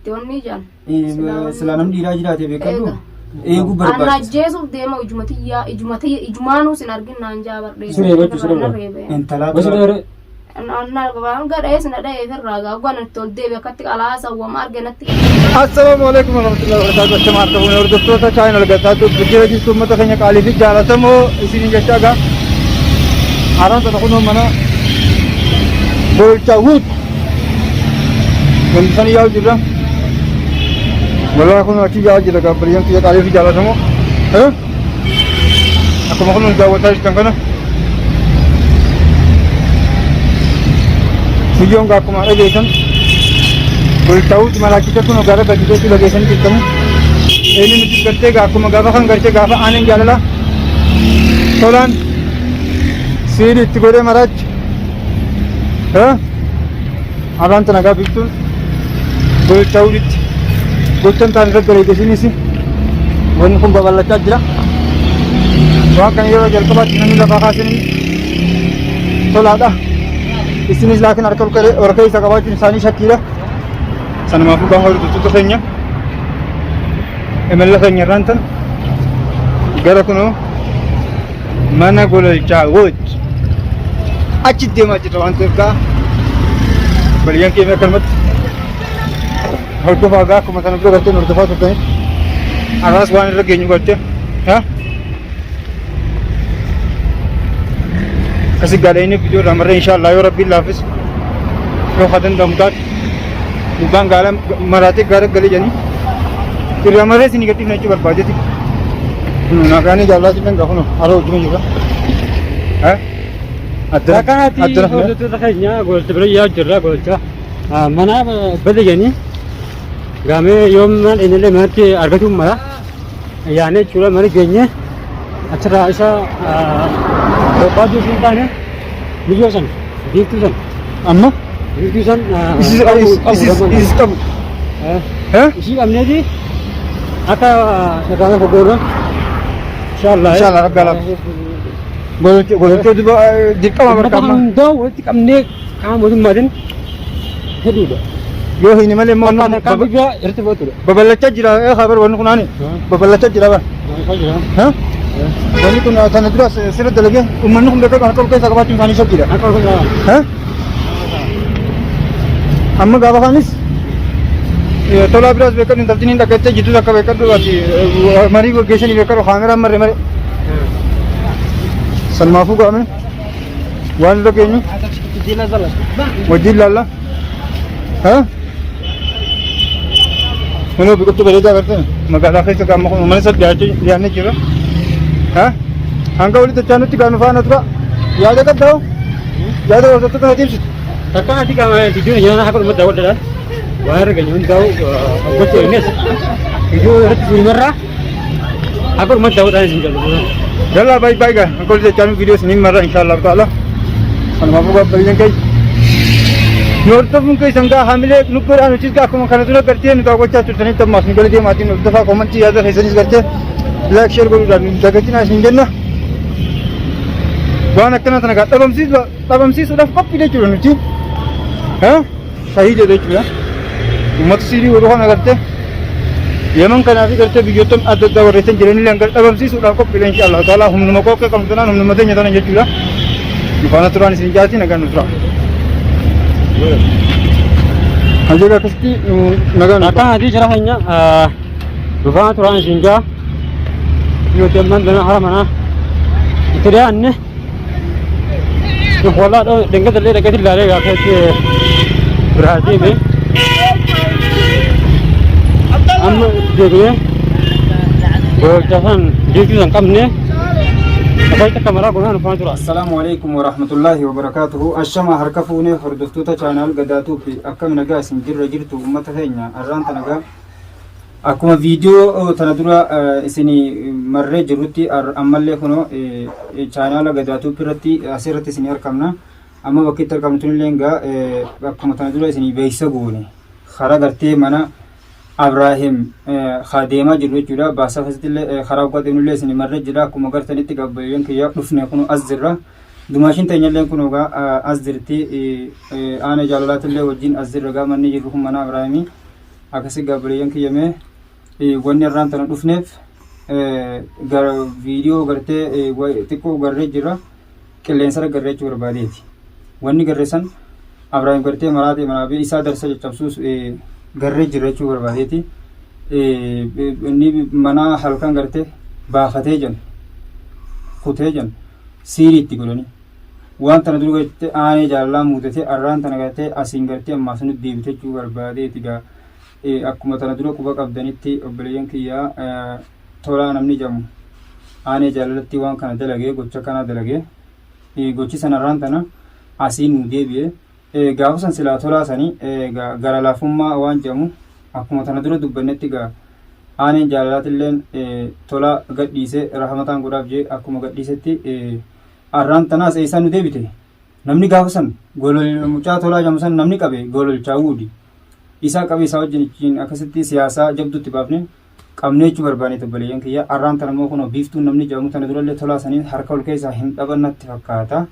itti wanni jedhan. Silaa namni dhiiraa jiraate beekadhu Eega. eeguu Anna barbaachisa. ajjeesuuf deema ijuma tiyyaa ijuma tiyya ijumaanuu sin argin naan jaa bardhee. Siree gochuu siree godha. Intalaa Gosa biraa- dheeree. Hanga dha'ee sina dha'ee irraa gaa gana itti ol deebi akkatti qalaa sawwama arge natti. Assalaamu alaikum warahmatullahi wabarakatuh. Achama harka fuune hordoftoota chaayinal Gataatu jira jirtu uummata keenya qaalii fi jaalatamoo isiniin jechaa gaa. Haaraan tana kunoo mana Golchaa Wuud. Gandisanii yaa'u jirra. Walaa kun achi yaa'u jira gaabbaliyyan kiyya qaalii fi jaalatamoo. Akkuma kun daawwataa jirtan kana. Biyyoon gaa akkuma dhageessan Golchaawuuti malaachisa kun gara gadi jechuun dhageessan jirtamu. Inni nuti gartee gaa akkuma gaafa kan gartee gaafa aanan jaalala tolaan siidii itti godhee maraachi. Arraan tana gaa biiftuun golchaawuutti gochan taan irra galee isinis wanni kun babal'achaa jira. Waan kana yeroo jalqabaatti namni lafaa kaasin tolaadha. Isinis laakiin harka ol keessa qabaachuun isaanii shakkiidha. Sanumaafuu gaafa hordoftoota keenya imala keenya irraan tan gara kunoo mana gololchaa wood achi deemaa jirra waan ta'eef gaa baliyyaan keenya akkanumatti hordofaa gaa akkuma sana dura gartee hordofaa turtanitti har'as waan irra geenyu gartee ha akkasi gaadha inni viidiyoo irraa marree inshaallah yoo rabbiin laaffise yoo haa danda'amu taate Gubbaan gaala maraatee gaara galee jedhanii irraa maree isinii gadhiifna jechuu barbaadeeti. Nagaan jaalladha kan gaafa haroo wajjin jirra. Addana Akkanatti addana hordoftoota keenya golcha bira yaa'u jirra golcha. Mana bada jedhanii gaamee yoo mana innillee manatti argachuu mala. Yaanee jechuudha mana geenye achirraa isa barbaaduu hin taane miyyoo sana biiftuu sana Amma biiftuu san isis isis qabu. Ishii qabneeti akka irraa lafa goona inshallah. Inshallah rabbi alaaf. Gololchee duba dirqama Uummata barka amma. hundaa walitti qabnee qaama mootummaatiin hedduudha. Yoo hin malee immoo Bakka tarkaanfii biraa irratti fudhatudha. Babal'achaa jira habar wanni kun ani babal'achaa jira bar. Ha? Wanni kun kana dura sirra dalagee uummanni kun beekaa harka ol keessaa qabaachuun isaanii shakkiidha. Ha? Amma gaafa kaanis tolaa biraas beekadhu intaltiin hin dhaggeessee jidduu takka beekadhu ati marii gaggeessanii beekadhu kaameraan marre maree. Sanumaafuu gaame waan irra geenyu wajjin laalla. Ha? Kunoo biqiltuu bareedaa agartee magaalaa keessa gaama kun mana isa dhiyaannee jira. Ha? Hanga walitti dachaanutti gaanu faana tura. Yaada qabdaa hoo? Yaada hordoftoota kana ibsitu. Takka ati qaama viidiyoo nyaata haqa dhumatti daawwadhaadhaan waan irra geenye hundaa'u gochuu innis viidiyoo irratti fuulimarraa haqa dhumatti daawwadhaan isin jedhu. Yalla bye bye gaa. Hanga walitti dachaanu viidiyoo isiniin marra inshallah ta'ala. Kanumaafuu gaabbaliyyan keenya. Nu hordofuun keessan gaa hamilee nu godhaa nutis gaa akkuma kana dura gartee nu daawwachaa turtanitti ammaas nu gala deemaatiin hordofaa koomantii yaada keessanis gartee like share godhuudhaan nu dagatinaa isin jenna. Waan akkana tana gaa dhabamsiisuudhaaf qophii jechuudha nuti. Shahiida jechuudha. Uummata siirii godhu kana gartee Yemen kanaa fi gartee biyyoottan adda addaa warreessan jiranillee hanga dhabamsiisuudhaaf qophiidha insha Allah ta'ala humnuma qoqqee qabnu tanaan humnuma teenya tanan jechuudha. Nu faana turaan isin jaati nagaan nu tura. Hajeega akkasitti nagaan nu Akka ati jara keenya dhufaa turaan isin jaa yoo deeman dana hara manaa itti dhiyaanne Walaa dhangadallee dhaqeeti ilaalee gaafa itti biraa deeme. Amma deebinee gololcha san jeechuu san qabne akkasitti akka maraa gonaa dhufaa tura. Assalaamu alaikum warahmatullaahi wabarakaatuhu. Ashama harka fuunee hordoftoota chaanaal Gadaatuu fi akkam nagaa isin jirra jirtu uummata keenya arraan tanagaa Akkuma viidiyoo tana dura isin marree jirrutti ammallee kunoo chaanaala Gadaa Tuup irratti asirratti isin argamna. Amma bakki itti argamtu illee egaa akkuma tana dura isin beeksisa goone karaa gartee mana Abraahim haa deemaa jirru jechuudha. Baasaa keessatti illee karaa waggaa deemnu illee isin marree jira. Akkuma gartanitti gabbayyoon kiyya dhufne kunoo as jirra. Dumaashin teenyallee kun egaa as jirti. Aana jaalalaati illee wajjin as jirra. Egaa manni jirru kun mana Abraahimii. Akkasi gaabbileeyyan kiyya mee wanni irraan tana dhufneef gara viidiyoo gartee xiqqoo garree jira qilleensarra garree jechuu barbaadeeti. Wanni garree san Abrahaam gartee maraatee maraabee isaa darsa caccabsuus garree jira jechuu barbaadeeti. Inni mana halkan gartee baafatee jiran kutee jiran siirii itti godhanii. Waan tana dura gartee aanee jaalalaa muudatee arraan tana gartee asiin gartee ammaas nutti deebite jechuu barbaadeeti gaa. Akkuma tana dura quba qabdanitti obboleeyyan kiyyaa tolaa namni jedhamu aanee jaalalatti waan kana dalagee gocha kana dalagee gochi sanarraan tana asiin nu deebi'e. Gaafa san silaa tolaa sanii gara laafummaa waan jedhamu akkuma tana dura dubbannetti gaa aaneen jaalalaatilleen tolaa gadhiise rahamataan godhaaf jee akkuma gadhiisetti arraan tanaas eessaa nu deebite. Namni gaafa san golol mucaa tolaa jedhamu san namni qabe gololchaa wuudi. Isaa qabe isaa wajjin ittiin akkasitti siyaasaa jabduutti baafne qabnee jechuu barbaanne obboleeyyan kiyya. Arraan tana immoo kunoo biiftuun namni jedhamu tana durallee tolaa saniin harka ol keessaa hin dhaban natti fakkaata.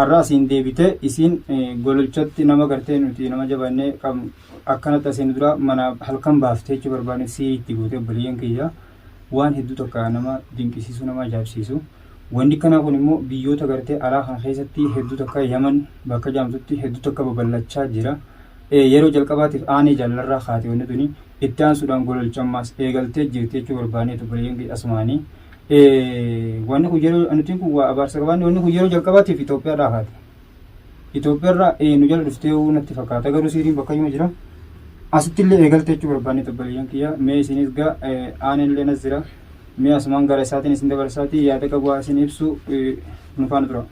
Arra asiin deebite isiin gololchatti nama gartee nuti nama jabannee qabnu akkanatti asiin dura mana halkan baaftee jechuu barbaanne sii itti goote obboleeyyan kiyya. Waan hedduu tokko nama dinqisiisu nama ajaa'ibsiisu. Wanni akkanaa kun immoo biyyoota gartee alaa kana keessatti hedduu takka Yaman bakka jedhamtutti hedduu takka babal'achaa jira. Yeroo jalqabaatiif aanee jaalallarraa kaate wanni tuni itti aansuudhaan gololcha ammaas eegaltee jirti jechuu barbaaneetu obboleeyyan kiyya asumaanii. Wanni kun yeroo nuti kun waa abaarsa qabaanne wanni kun yeroo jalqabaatiif Itoophiyaadhaa kaate. Itoophiyaarraa nu jala dhuftee natti fakkaata garuu siiriin bakka ima jira. Asitti illee eegalte jechuu barbaanne obboleeyyan kiyya mee isinis gaa aaneen illee nas jira. Mee asumaan gara isaatiin isin dabarsaatii yaada qabu haa isin ibsu nu faana tura.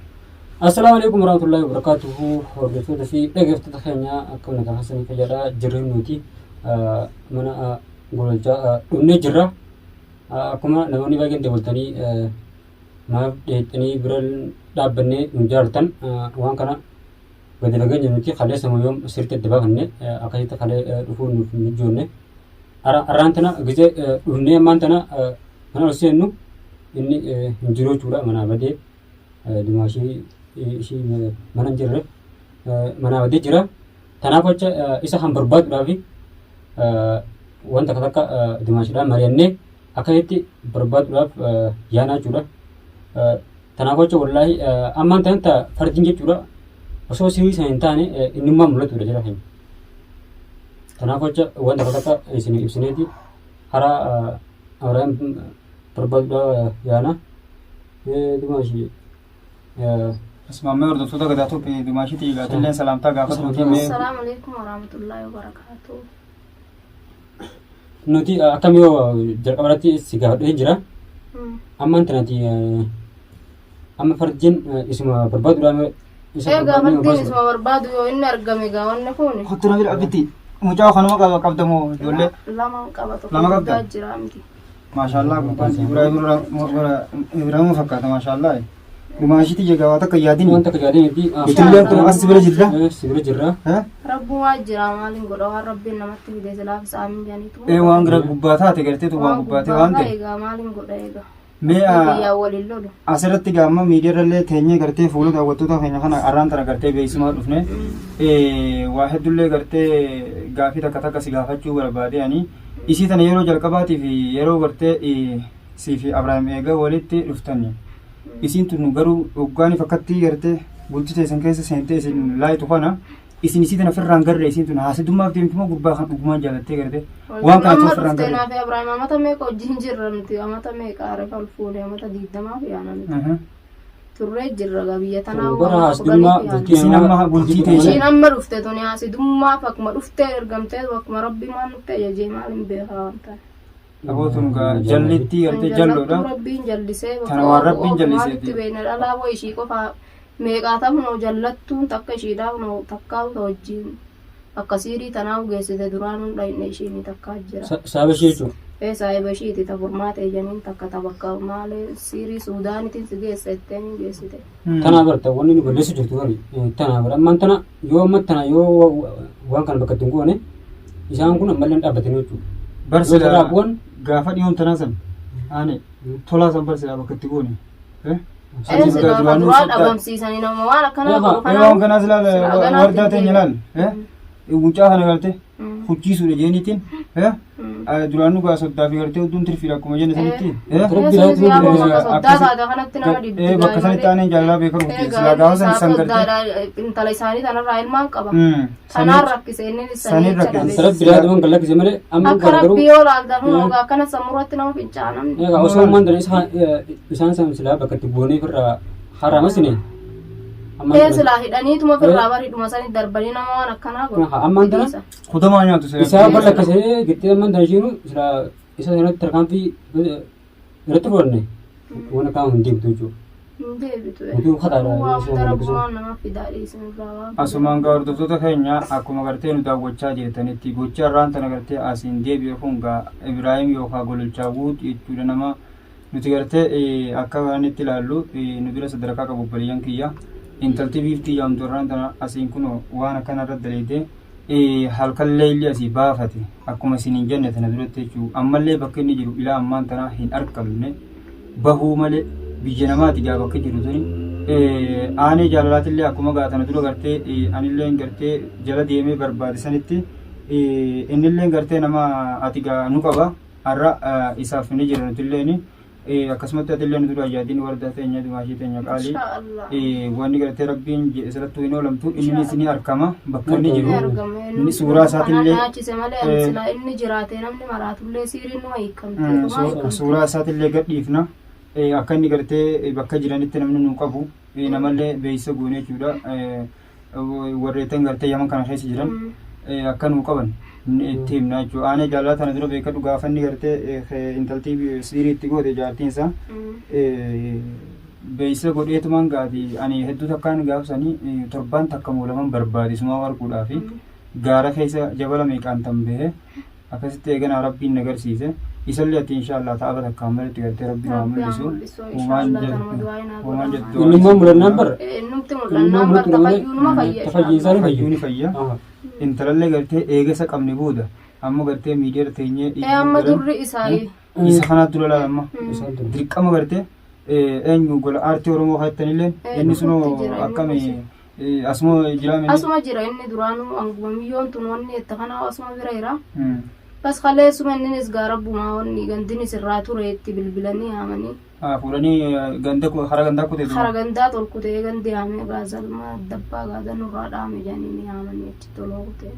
Assalaamu alaikum warahmatullahi wabarakatuhu. Hordoftoota fi dhaggeeffattoota keenya akkam nagaa keessanii fayyaadha jirru nuti mana gololchaa dhumnee jirra. Akkuma namoonni baay'een dabaltanii maaf dheexxanii bira dhaabbannee nu jaalatan waan kana gadi fageenya nuti kaleessa yoom sirriitti adda baafanne akkasitti kalee dhufuu nuuf hin mijoonne. Arraan tana gisee dhufnee ammaan tana mana ol seennu inni hin jiru jechuudha manaa badee dimaashii ishii mana hin jirre manaa badee jira. Kanaaf jecha isa kan barbaaduudhaaf wanta takka takka dimaashiidhaan mari'annee akkasitti barbaaduudhaaf yaanaa jechuudha. Kanaaf jecha wallaahi ammaan tana ta fardiin jechuudha osoo sirii sana hin taane innummaa mul'atudha jira keenya. Kanaaf jecha wanta takka takka isin ibsineeti karaa Abrahaam barbaaduudhaaf yaana. Dimaashii Asmaamee hordoftoota gadaa tuupi dimaashiitii gaatilleen salaamtaa gaafatuutii mee Assalaamu alaikum warahmatullahi wabarakatuh. Nuti akkam yoo jalqaba irratti si gaafadhee jira. Ammaan tanati amma fardiin isuma barbaaduudhaan isa Egaa barbaadnee fardiin baasudha. isuma barbaadu yoo inni argame egaa wanni kun Kottu na bira abitti mucaa kanuma qaba qabdamoo ijoollee lama qaba tokko Lama qabda? guddaa jira miti. maashaallah gubbaan Ibrahim fakkaata maashaallah Dimaashiti jegaa waa takka yaadini Waan takka yaadini fi Itilleen kun as bira jirra. Si bira jirra. Rabbumaa jira maaliin godha waan rabbiin namatti fide silaaf isaan janitu. Ee waan gara gubbaa taate garteetu waan gubbaate waan ta'e. Egaa maaliin godha egaa. Mee Biyyaa waliin lolu. asirratti gaamma miidiyaarrallee teenyee gartee fuula daawwattoota keenya kana arraan tana gartee beeksimaa dhufne waa hedduullee gartee gaafii takka takka si gaafachuu barbaade ani isii tana yeroo jalqabaatiif yeroo gartee sii fi Abrahaam eega walitti dhuftani isiin tun garuu hoggaaniif akkatti gartee bultii teessan keessa seentee isin laayitu kana isin isii tana ofirraan garree isiin tun haasidummaaf deemtu moo gurbaa kan dhugumaan jaalattee gartee waan kana Amma ofirraan dhuftee garree. naaf Abrahaam amata meeqa wajjin jirra nuti amata meeqa arefa ol fuune amata 20 yaana nuti. Turree jirra gaa biyya tanaa Bara amata haasidummaa 10 bultii Isin amma bultii teessan. Ishiin amma dhufte tuni haasidummaaf akkuma dhuftee ergamtee akkuma rabbi maal nutti ajajee maal hin beekaa waan ta'e. Aboo tun gaa jallitti gartee jalloodha. Rabbiin jallisee Tana waan Rabbiin jalliseeti. Maalitti beekna dhalaa boo ishii qofa meeqaa ta'u jallattuun takka ishiidhaa kunoo takkaa ta wajjin akka siirii tanaa geessite duraan hin dhayne ishiin takkaa jira. Saaba ishee jechuudha. Ee saahiba ishiiti ta furmaata ejaniin takka ta bakka maalee siirii Suudaanitiin si geessa jetteen hin geessite. Tanaa barta wanni nu balleessu jirtu bari tanaa bara ammaan tana yoo amma tana yoo waan kana bakka itti hin goone isaan kun ammallee hin dhaabbatanii jechuudha. Bar Yoo silaa irraa bu'an gaafa dhiyoon tanaa san aane tolaa san bar silaa bakka itti goone. Ee silaa ka duraa dhabamsiisanii nama waan akkanaa Eegaa, godhu Ee waan kanaa silaa Silaa ganaa wardaa teenya laal. Mucaa kana gartee hucciisuudha jeeniitiin duraan nu gaa soddaa fi gartee hudduun tirfiidha akkuma jenne sanitti. Rabbi Sunis yaa laatu bakka soddaa taate kanatti nama dhibdi. Bakka sanitti aaneen jaalalaa beekamu silaa gaafa san san gartee. Intala isaanii tanarraa ilmaan qaba. Tanaan rakkise inni Saniin rakkise. Rabbi laatu man lakkise malee amma Akka garuu rabbi yoo laaltan hunoo akkana sammuratti nama fincaa namni. Egaa osoo ammaan tana isaan san silaa bakka itti goonee ofirraa haramasine. Ee silaa hidhaniituma ofirraa baridhuma sanii darbanii nama waan akkanaa godhu. Ammaan tana Kutamaa nyaatu seera. isaa bar lakkisee jettee ammaan tana ishiinu silaa isa sanatti tarkaanfii irratti fudhanne waan akkanaa hin deemtu jechuudha. Hin deebitu. Utuu kataadha. Waan hunda rabbumaan nama fidaa dhiisinirraa waan. Asumaan gaa hordoftoota keenya akkuma gartee nu daawwachaa jirtanitti gocha irraan tana gartee asiin deebi'e kun gaa Ibraahim yookaan Gololchaa Wuut jechuudha nama nuti gartee akka kanatti ilaallu nu bira sadarkaa qabu obboleeyyan kiyya intalti biiftii jaamtu irraan tana asiin kun waan akkana irra daleete halkan leelli asii baafate akkuma isin hin jenne tana duratti jechuu ammallee bakka inni jiru ilaa ammaan tana hin argamne bahuu malee biyya namaati gaa bakka jiru tuni aanee jaalalaatillee akkuma gaa tana dura gartee anillee gartee jala deemee barbaade sanitti innillee gartee nama ati gaa nu qaba har'a isaaf ni jira nutilleen akkasumatti atillee nu dura yaadin warda teenya dumaashii teenya qaalii Inshaallah. wanni gartee rabbiin jedhe sirrattuu hin oolamtu innis ni argama bakka inni Ni jiru argama. inni suuraa isaatillee Nyaachise malee ani silaa inni jiraate namni maraatullee siiriin numa hiikamte. Numa hiikamte. Suuraa isaatillee gadhiifna akka inni gartee bakka jiranitti namni nu qabu namallee beeksisa goone jechuudha warreettan gartee yaman kana keessa jiran akka nu qaban itti himna jechuudha. Aanee jaalalaa tana dura beekadhu gaafa inni gartee intaltii siirii itti goote jaartiin isaa beeksisa godheetumaan gaati ani hedduu takkaan gaafsanii torbaan takka moolaman barbaade sumaa arguudhaafi gaara keessa jabala meeqaan tan bahe akkasitti eeganaa rabbiin na garsiise isallee ati inshaallah taaba takkaan malitti gartee rabbiin haa Rabbi haa mul'isu mul'isu, uumaan inshaallah tanuma du'aa hin haa uumaan godhamu. jettu Inni immoo mul'annaan bara. Innumti mul'annaan bar tafayyuu numa fayya. Tafayyinsaa ni fayyuu ni fayya intalallee gartee eega isa qabne booda amma gartee miidiyaa teenyee Ee amma durri isaa isa kanaatu dura laala amma Isaan dura. Dirqama gartee eenyu gola aartii Oromoo kaattanillee inni sunoo dhufutti jira, inni akkami asuma jiraame. Asuma jira inni duraanuu anguma miyyoon tun wanni itti kanaa asuma bira jira. Bas kaleessuma inninis gaa rabbumaa wanni gandinis irraa ture itti bilbilanii haamanii. Fuudhanii ganda hara gandaa kutee Hara gandaa tol kutee gandi haamee gaa zalma dabbaa gaa ganurraa dhaame jedhanii haamanii achi toloo kutee.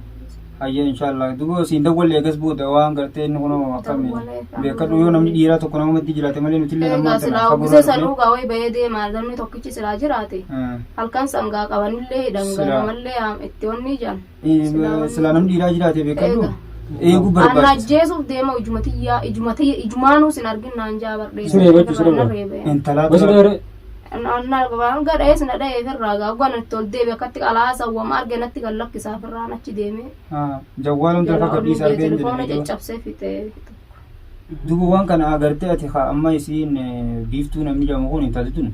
Hayyee inshaallah duuba siin dawwalle eegas booda waan gartee inni kunoo akkami Dawwalee beekadhu yoo namni dhiiraa tokko nama maddii jiraate malee nutillee Egaa nama silaa oggisa sanuu gaa wayi bahee deemaa namni tokkichi silaa jiraate halkan sangaa qabanillee hidhan Silaa. ganamallee itti wanni ijaan. Silaa namni dhiiraa jiraate beekadhu Eega. eeguu Anna barbaachisa. ajjeesuuf deema ijuma tiyyaa ijuma tiyya ijumaanuu sin argin naan jaa bardheessa. Siree gochuu siree godha. Intalaa Gosa dura dheeree. Anna hanga dha'ees na dha'ee firraa gaa oggan itti ol deebi akkatti qalaasa wama arge natti gad lakkisaa firraan achi deemee. Jawwaalum lafa gadhiisa argee hin Telefoona jedhe. caccabsee fixee. Duuba waan kana agartee ati haa amma isiin biiftuu namni jedhamu kun intalli tun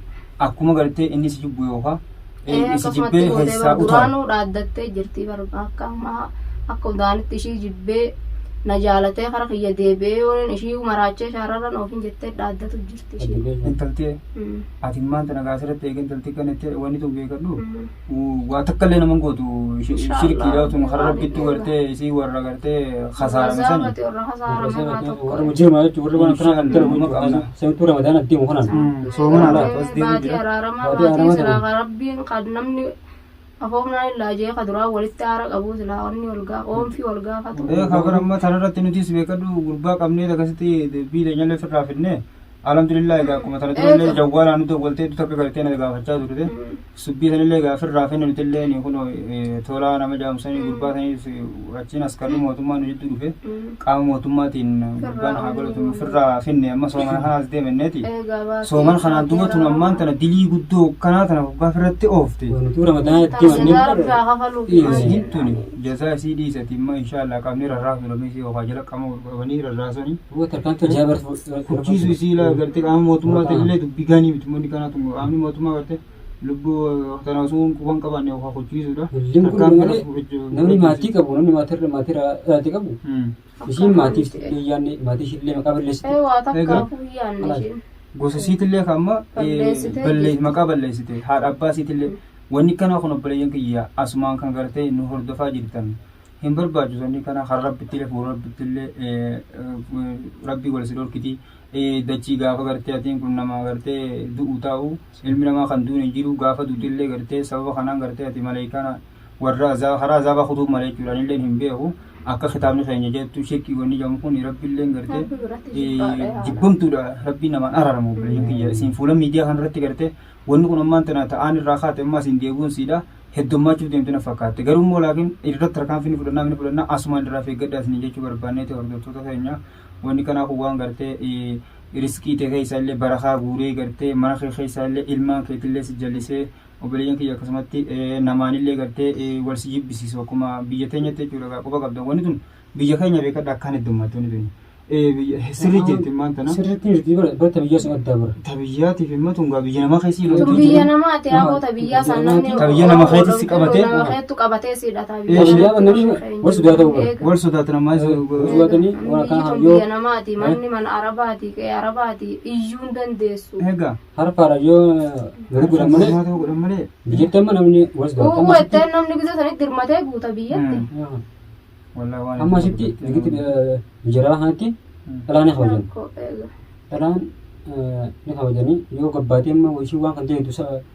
akkuma gartee inni si jibbu yookaan Ee si akkasumatti jibbee gootee keessaa bar utaala. duraanuu dhaaddattee jirti bar akka ammaa akka udaanitti ishii jibbee na jaalatee kara kiyya deebi'ee yoon ishii maraachee shaararran oofin jettee dhaaddatu jirti ishii. Intaltee ati maanta nagaa asirratti eegee intalti kan itti wanni tun beekadhu waa takka illee nama gootu shirkiidha tun karaa rabbittuu gartee isii warra gartee kasaarame sani. Zaabati warra kasaarame haa tokko. Warra mujirmaa jechuun warri waan akkanaa kan dalagu jechuudha. Seemtuu Ramadaan addeemu kanaan. Soomana laata as deemu Baatii jira. araaramaa Baatii baatii araaramaa silaa ta'e. ka rabbiin kan namni afoomnaan illaa jee ka duraa walitti aara qabu silaa wanni wal gaa oomfii wal gaafatu. Ee kabar amma tanarratti nutis beekadhu gurbaa qabnee akkasitti dubbii teenyallee ofirraa fidne alhamdulillah egaa akkuma tana durallee jawwaalaa nu dawwaltee takka gartee na gaafachaa turte subbii sanillee egaa ofirraa fidne nutillee ni kun tolaa nama jaamsanii gurbaa sanii achiin askarri mootummaa nu jidduu dhufe qaama mootummaatiin gurbaan haa godhatu ofirraa fidne amma soomana kanaas deemenneeti Egaa baatii sooman kanaan duuba tun ammaan tana dilii guddoo kanaa tana waggaa ofirratti oofte. Nutuu Ramadaan addeemu Taasisaa rabbi haa kafaluuf. Isiin tuni jazaa isii dhiisati immoo inshaallah qabnee rarraasu lamee isii ofaa jala qama qabanii rarraasanii Tarkaanfii ajaa'iba irratti kuchiisu isii la gartee qaama mootummaa illee dubbii gaanii miti manni kanaa tun qaamni mootummaa gartee lubbuu tana osoo quban qabaanne ofaa kuchiisuudha. Lilliin kun malee namni maatii qabu namni maatirra maatirra dhalate qabu isiin maatiif yaanne maatii ishiillee maqaa balleessite. Ee waa takka Egaa. hafuu yaanne isheen. Gosa isiitillee kan amma Balleessitee ballee maqaa balleessite haadha abbaa isiitillee wanni kana kun obboleeyyan kiyya asumaan kan gartee nu hordofaa jirtan. Hin barbaachisu inni kana kan rabbitti illee fuula rabbitti illee rabbii wal si dhorkiti. Dachii gaafa gartee atiin kun nama gartee du'u taa'u ilmi namaa kan duune hin jiru gaafa duutu illee gartee sababa kanaan gartee ati maleekaan warra karaa azaabaa kutuu malee jechuudha. Anillee hin beeku akka kitaabni keenya jettu shirkii wanni jedhamu kun rabbiillee gartee Rabbi biratti jibbaadha yaada. jibbamtuudha rabbiin namaan araaramu obboleeyyan kiyya isin fuula miidiyaa kanarratti gartee Wanni kun ammaan tana ta aan irraa kaate ammaa siin deebi'uun siidha heddummaachuu deemte na fakkaatte. Garuu immoo laakiin irratti tarkaanfii ni fudhannaa ni fudhannaa asumaan irraa of eeggadhaa isiniin jechuu barbaanneeti hordoftoota keenya. Wanni kanaa kun waan gartee riskii tee keessaa illee barakaa guuree gartee mana kee keessaa illee ilmaan keetillee si jallisee obboleeyyan kiyya akkasumatti namaanillee gartee wal si jibbisiisu akkuma biyya teenyatti jechuudha quba qabdan. Wanni tun biyya keenya beekadha akkaan heddummaatti wanni tuni. Sirri jirti immaan tana. Sirriitti jirti bara bara tabiyyaa sun addaa bara. Ta biyyaatiif imma tun gaa biyya namaa keessa Tun jirtu. biyya namaati haa ta biyyaa san namni Ta biyya nama keetti si qabatee. Nama keettu qabatee si hidhata. Biyya namni wal sodaata bara. Wal sodaatan ammaa Wal sodaatanii waan Biyyi akkanaa tun yoo biyya namaati manni mana arabaati qe'ee arabaati iyyuu hin dandeessu. Egaa. harfaadha yoo gadi godhan malee Furmaata godhan malee. biyyatti amma namni wal sodaata. Uuu ettee namni gisa sanitti dirmatee guuta biyyatti. Wallahi waan Amma asitti biqitti bijiraa kanatti dhalaa ni kabajan. Rakkoo eega. Dhalaan ni kabajanii yoo gabbaatee amma ishii waan kan ta'etu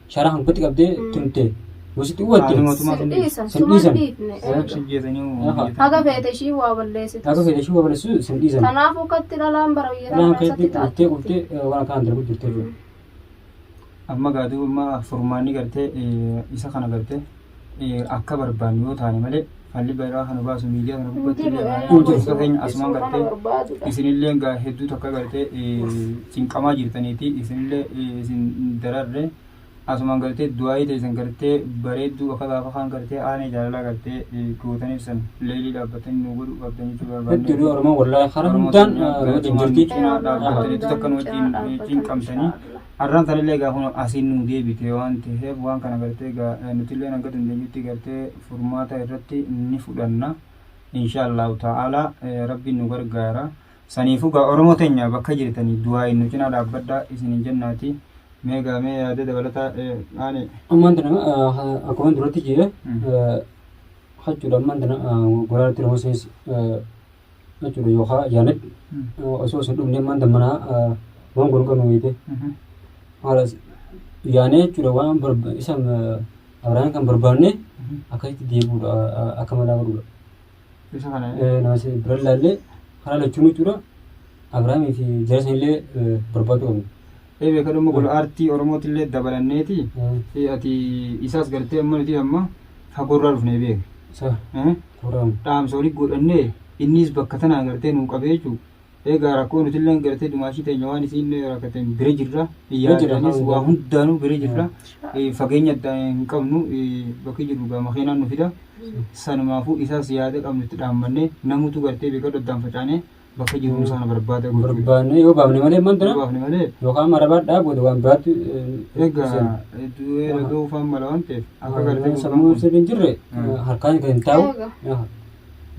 sharaa kan gubbatti qabdee tumte yoo sitti uwwatte Haali mootummaa Sin sun dhiisan Sin suma dhiisan. dhiifne eega. sin jeesanii Haga feete ishii waa balleessitu. Akka fedhe ishii waa balleessu sin dhiisan. Kanaafuu katti dhalaan bara biyya Dhalaan kana keessatti keessatti quftee taate. quftee waan akkaan darbu jirti jechuudha. Amma gaaduu amma furmaanni gartee isa kana gartee akka barbaannu yoo taane malee falli biraa kana baasu miidiyaa kana gubbatti illee hordoftoota keenya asumaan gartee isinillee gaa hedduu takka gartee cinqamaa jirtaniiti isinillee isin dararre asumaan gartee du'aayii teessan gartee bareedduu akka gaafa kaan gartee aanee jaalalaa gartee gootaniif san leelii dhaabbatanii nu godhuu qabdan jechuu barbaanne. Hedduu Oromoo wallaahi karaa hundaan wajjin jirti. Cinaa dhaabbatanii takka nu wajjin cinqamtanii. Arraan tanallee egaa kun asiin nuu deebite waan ta'eef waan kana gartee egaa nutillee hanga dandeenyutti gartee furmaata irratti ni fudhanna. Insha Allahu ta'ala rabbiin nu gargaara. Saniifuu egaa Oromoo teenya bakka jirtanii du'aa'iin nu cinaa dhaabbadhaa isinin jennaati. Mee egaa mee yaada dabalataa aani. Ammaan tana akkuma duratti jee jechuudha ammaan tana goraatti Oromoo sanis jechuudha yookaan jaanet osoo isin dhumne ammaan tana mana waan godhu qabnu beekte haala yaanee jechuudha waan isa Abrahaam kan barbaanne akkasitti deebi'uudha akka malaa godhuudha. Isa kana. Nama si bira ilaallee karaa lachuun jechuudha Abrahaamii fi jara sanillee barbaaduu qabna. Ee beekadhumma gola aartii Oromootillee dabalanneeti. Ati isaas gartee amma nuti amma fagoorraa dhufnee beek. Sa Quraam. Dhaamsa olii godhannee innis bakka tanaa gartee nuu qabee jechuudha. Egaa rakkoo nutillee gartee dumaashii teenya waan isiin rakkateen bira jirra. Bira jirra, Yaadaanis waa haa. hundaanuu bira jirra. Fageenya addaa hin qabnu bakki jirru gaa makiinaan nu fida. Sanumaafuu isaas yaada qabnu itti dhaammannee namutu gartee beekadhu addaan facaanee bakka jiru sana barbaada gochuudha. Barbaanne yoo baafne malee ammaan tana Yoo baafne malee yookaan marabaa booda waan biraatti egaa du'ee dhaga'uu faan mala waan ta'eef akka gartee sammuu gurbaan kun sirrii hin jirre harkaan kan hin taa'u. Eega.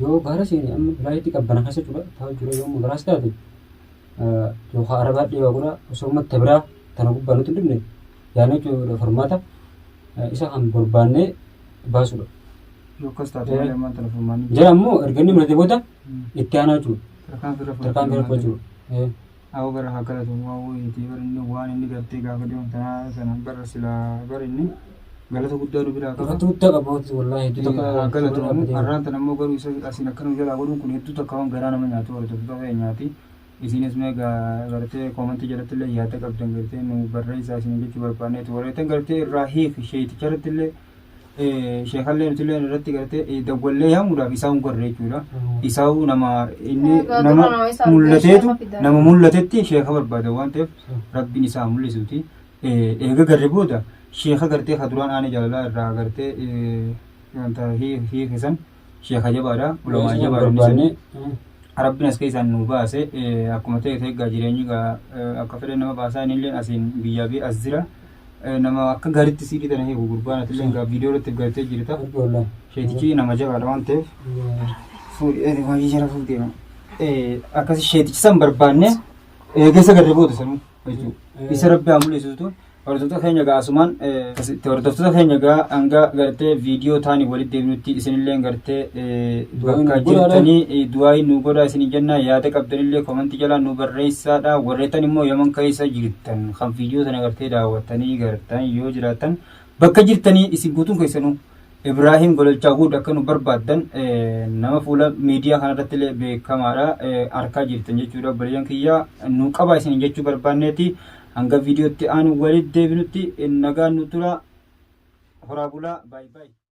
Yoo gaara seene amma biraayitti qabbana keessa jechuudha taa'u jira yoo garaas taate yookaan arabaa dhiyoo godha osoo matta biraa tana gubbaa nutti hin dhufne yaadne jechuudha furmaata isa kan barbaannee baasuudha. Yoo akkas taate malee ammaan tana furmaanni Jara ammoo erga inni mul'ate booda itti aanaa jechuudha. Tarkaanfii irra Tarkaanfii irra fudhachuu. Awwa bara haa galatomu awwa itti bara inni waan inni gartee gaafa deemu tanaa sana bara silaa bara inni galata guddaa nu biraa qaba. Galata guddaa qaba wallaahi hedduu takka Haa galatomu har'aan tana immoo garuu isa asiin akka nu jalaa godhuun kun hedduu takka waan garaa nama nyaatu hordoftoota keenyaati. Isinis mee gartee koomantii jalatti illee yaada qabdan gartee nu barreessaa isin jechuu barbaanneeti. Warreettan gartee irraa hiiki sheeticha irratti illee sheekallee nutillee irratti gartee dawwallee yaamuudhaaf isaa hin garre jechuudha. Isaa'uu nama inni Egaa nama dura nama isa argee mul'ateetu sheeka fidan. nama mul'atetti sheeka barbaada waan ta'eef rabbiin isaa mul'isuuti. Eega garre booda sheeka gartee ka duraan aanee jaalalaa irraa gartee wanta hiike san sheeka jabaadha ulamaa jabaadha inni san. Barbaanne Rabbiin as keessaan nu baase akkuma ta'e ta'e egaa jireenyi egaa akka fedhe nama baasaa inni illee asiin biyyaa bee as jira. Nama akka gaariitti siidhii tana hiiku gurbaan atillee egaa viidiyoo irratti gartee jirta. Wallahi. Sheetichi nama jabaadha waan ta'eef fuudhee waayee jara fuudhee akkasi sheetichi san barbaanne eegessa garre booda sanuu jechuudha. Isa rabbi haa mul'isuutu Hordoftoota keenya gaa asumaan hordoftoota keenya gaa hanga gartee viidiyoo taanii walitti deebinutti isinillee gartee bakka jirtanii du'aayi nu godhaa isin jenna. Yaada qabdanillee komantii jalaa nu barreessaadha. Warreetan immoo Yaman keessa jirtan kan viidiyoo sana gartee daawwattanii gartan yoo jiraatan, bakka jirtanii isin guutuun keessanuu Ibraahim Gololchaa Guud akka nu barbaaddan, nama fuula miidiyaa kanarratti illee beekamaadha, harkaa jirtan jechuudha. Obboleeyyan kiyya, nu qaba isin jechuu barbaanneeti. Hanga viidiyootti aanu walitti deebinutti nagaan nu tura. Horaa bulaa, baay'ee baay'ee.